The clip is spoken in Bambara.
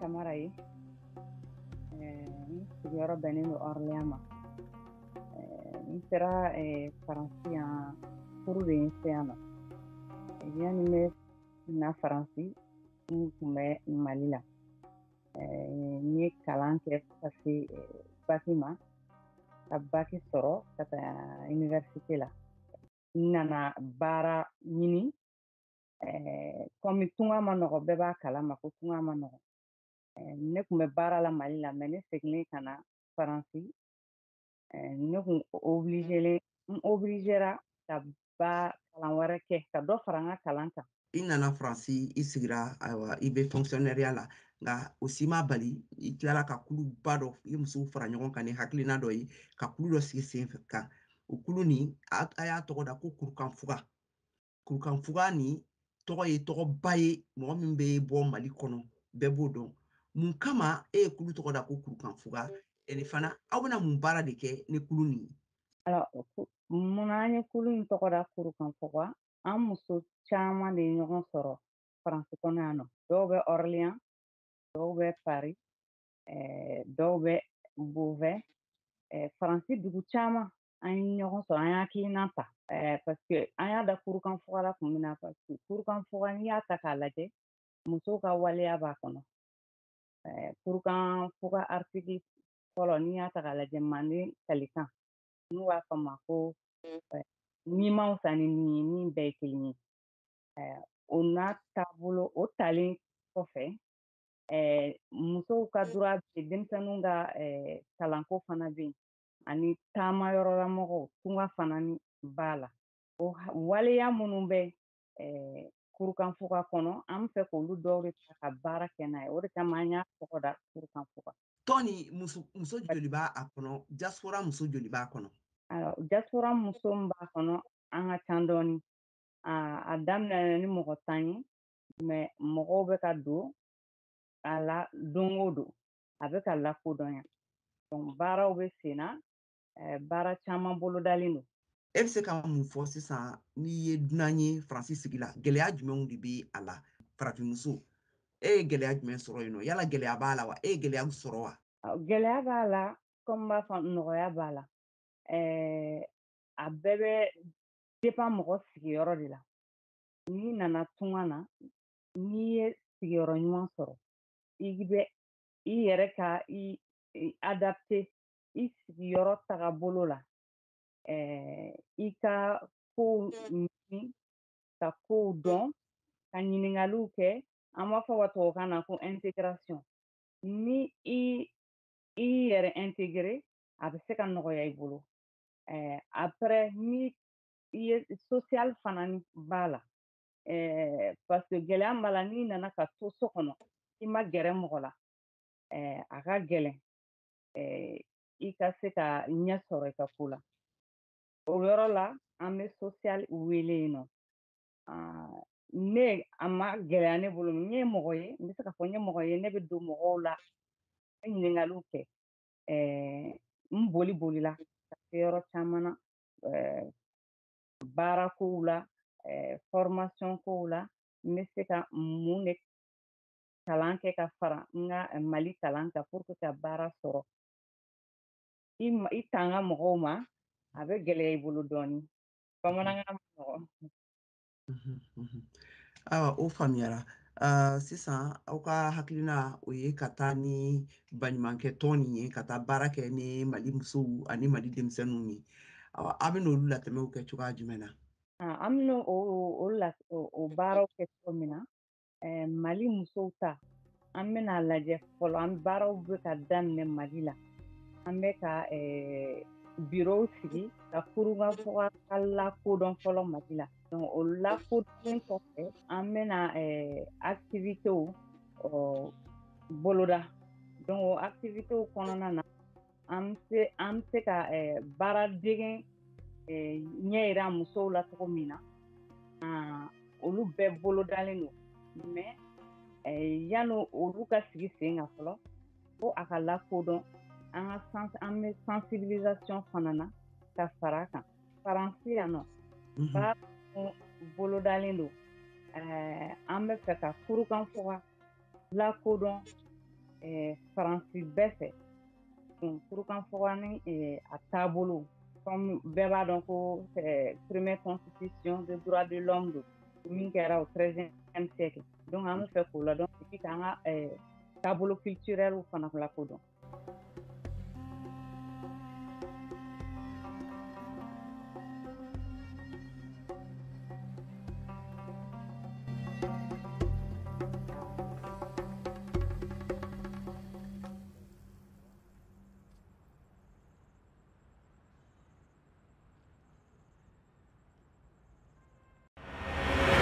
Kamara ye. N sigiyɔrɔ bɛnnen don Orléans ma. N sera Faransi yan, furu de ye n se yan nɔ. Yanni n bɛ na Faransi, n tun bɛ Mali la. N ye kalan kɛ fo ka se baki ma, ka baki sɔrɔ ka taa université la. N nana baara ɲini. Komi tunga ma nɔgɔ, bɛɛ b'a kalama ko tunga ma nɔgɔ. Ne tun bɛ baara la Mali la, mais ne seginnen ka na Faransi, ne kun obligelen, n obligera ka ba kalan wɛrɛ kɛ, ka dɔ fara n ka kalan kan. I nana Faransi, i sigira, ayiwa, i bɛ fonctionnaire la, nka o si ma bali i tilala ka kuluba dɔ, i musow fara ɲɔgɔn kan ni hakilina dɔ ye, ka kulu dɔ sigi sen kan. O kulu nin, a y'a tɔgɔ da ko Kurukanfuga. Kurukanfuga nin tɔgɔ ye tɔgɔba ye, mɔgɔ min bɛ bɔ Mali kɔnɔ bɛɛ b'o dɔn. Mun kama e ye kulu tɔgɔ da ko Kurukanfuga? Ani fana, aw bɛna mun baara de kɛ ni kulu nin ye? Alors, munna an ye kulu in tɔgɔ da Kurukanfuga? An muso caman de ye ɲɔgɔn sɔrɔ Faransi kɔnɔ yan nɔ. Dɔw bɛ Orléans, dɔw bɛ Paris, dɔw bɛ Beauvais. Faransi dugu caman an ye ɲɔgɔn sɔrɔ, an ye hakilina ta. Parce que an y'a da Kurukanfuga la kun min na, parce que Kurukanfuga, n'i y'a ta k'a lajɛ, musow ka waleya b'a kɔnɔ. Kurukanfuga article fɔlɔ, n'i y'a ta k'a lajɛ, Manden kalikan, n'u b'a fɔ ma ko ni ma fisa ni nin ye, min bɛɛ ye kelen ye. O n'a taabolo, o talen kɔfɛ, musow ka droit bɛ yen, denmisɛnninw ka kalanko fana bɛ yen, ani taama yɔrɔlamɔgɔw tunga fana b'a la. O waleya minnu bɛ Kurukanfuga kɔnɔ, an bɛ fɛ k'olu dɔw de ta ka baara kɛ n'a ye. O de kama an y'a tɔgɔ da Kurukanfuga. Tɔni, muso joli b'a kɔnɔ? Diaspora muso joli b'a kɔnɔ? Alors, diaspora muso min b'a kɔnɔ, an ka ca dɔɔni. A daminɛna ni mɔgɔ 10 ye, mais mɔgɔw bɛ ka don a la don o don, a bɛ ka lakodɔnya. Donc baaraw bɛ sen na, baara caman bolodalen don. E bɛ se ka mun fɔ sisan n'i ye dunan ye Faransi sigi la, gɛlɛya jumɛnw de bɛ a la? Farafinmuso, e ye gɛlɛya jumɛn sɔrɔ yen nɔ? Yala gɛlɛya b'a la wa? E ye gɛlɛya sɔrɔ wa? Gɛlɛya b'a la, komi n b'a fɔ nɔgɔya b'a la. A bɛɛ bɛ dépend mɔgɔ sigiyɔrɔ de la. N'i nana tunga na, n'i ye sigiyɔrɔ ɲuman sɔrɔ, i bɛ i yɛrɛ ka i adapter i sigiyɔrɔ tagabolo la. I ka kow ɲini, ka kow dɔn, ka ɲininkaliw kɛ. An b'a fɔ wa tubabukan na ko intégration. Ni i yɛrɛ intégrer, a bɛ se ka nɔgɔya i bolo. Après, ni i ye social fana b'a la. Parce que gɛlɛya b'a la, n'i nana ka to so kɔnɔ, i ma gɛrɛ mɔgɔ la, a ka gɛlɛn i ka se ka ɲɛ sɔrɔ i ka ko la. O yɔrɔ la, an bɛ social wele yen nɔ. Ne a ma gɛlɛya ne bolo, n ye mɔgɔ ye, n bɛ se k'a fɔ n ye mɔgɔ ye, ne bɛ don mɔgɔw la, n bɛ ɲininkaliw kɛ. N boli bolila ka se yɔrɔ caman na, baara kow la, formation kow la. N bɛ se ka mun de kalan kɛ ka fara n ka Mali kalan kan pour que ka baara sɔrɔ. I tanga mɔgɔw ma, a bɛ gɛlɛya i bolo dɔɔni. Bamanankan ma nɔgɔn. Ayiwa, o faamuyara. Sisan aw ka hakilina o ye ka taa ni baɲumankɛ tɔn nin ye, ka taa baara kɛ ni Mali musow ani Mali denmisɛnninw ye. Awa, a bɛ n'olu latɛmɛw kɛ cogoya jumɛn na? An bɛ o baaraw kɛ cogo min na, Mali musow ta, an bɛna lajɛ fɔlɔ. An baaraw bɛ ka daminɛ Mali la. An bɛ ka bureau sigi ka Kurukanfuga lakodɔn fɔlɔ Mali la. Donc o lakodɔnnen kɔfɛ, an bɛna activitéw boloda. Donc o activitéw kɔnɔna na, an bɛ se ka baara dege ɲɛ yira musow la cogo min na, olu bɛɛ bolodalen don. Mais yanni olu ka sigi sen kan fɔlɔ, fo a ka lakodɔn. An ka an bɛ sensibilisation fana na ka fara a kan. Faransi yan nɔ, baara bolodalen don. An bɛ fɛ ka Kurukanfuga lakodɔn Faransi bɛɛ fɛ. Kurukanfuga ni a taabolo, comme bɛɛ b'a dɔn ko première constitution de droit de l'homme don min kɛra au 13e siècle. Donc an bɛ fɛ k'o ladɔn et puis k'an ka taabolo culturel fana lakodɔn.